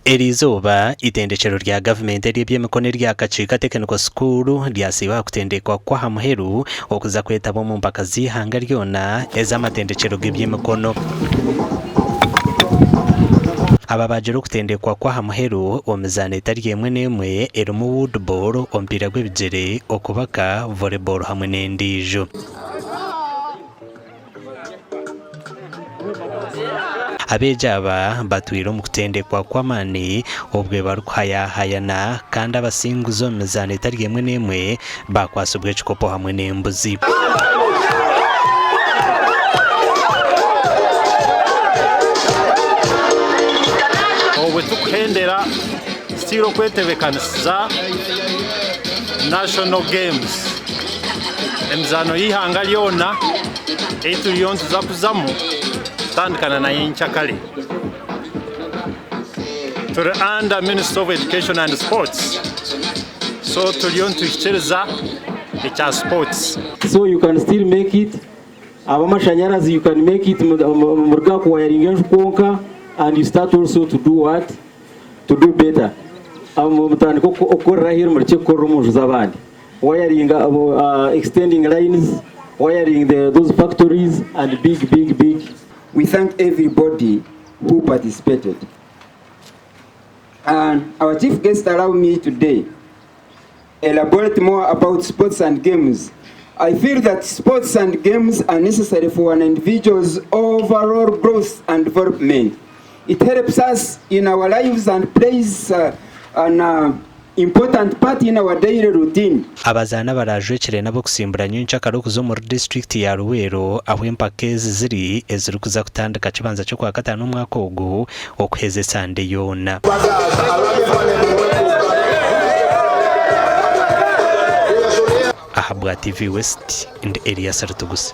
Eriizooba, eitendekyero rya gavumenti ery'eby'emikono erya Kakiika Technical School ryasiiba aha kutendekwa kw'aha muheru okuza kwetaba omu mpaka z'eihanga ryona ez'amatendekyero g'eby'emikono. Aba baagira okutendekwa kw'aha muheru omu mizaano etari emwe n'emwe erimu woodball, omupiira gw'ebigyere, okubaka, volleyball hamwe n'endiijo. Abeegi aba batwire omu kutendekwa kw'amaani obwe barikuhayahayana kandi abasinguzi omu mizaano etari emwe n'emwe baakwatsibwa ekikopo hamwe n'embuzi. Obwe tukuhendera still okwetebekanisiza National Games, emizaano y'eihanga ryona ei turiyo nituza kuzamu kutandikana na nyenkyakare. Turi under Ministry of Education and Sports so turiyo nituhikiriza ekya sports. So you can still make it abamashanyarazi you can make it muruge aha kuwayaringa enju kwonka and you start also to do what? To do better. Mutandike okukorera aheeru murekye kukorera omu nju z'abandi. Wiring, extending lines, wiring the, those factories and big big big. We thank everybody who participated. And our chief guest allow me today elaborate more about sports and games. I feel that sports and games are necessary for an individual's overall growth and development. It helps us in our lives and plays uh, an uh, important part in our daily routine. Abazaani abaraajwekire n'ab'okusimbura nyenkyakare okuza omuri disiturikiti ya Luweero ahu empaka ezi ziri ezirikuza kutandika kibanza ky'okwakataano omwaka ogu okuheza esande yoona. Ahabwa TV West, ndi Elias Rutuguse.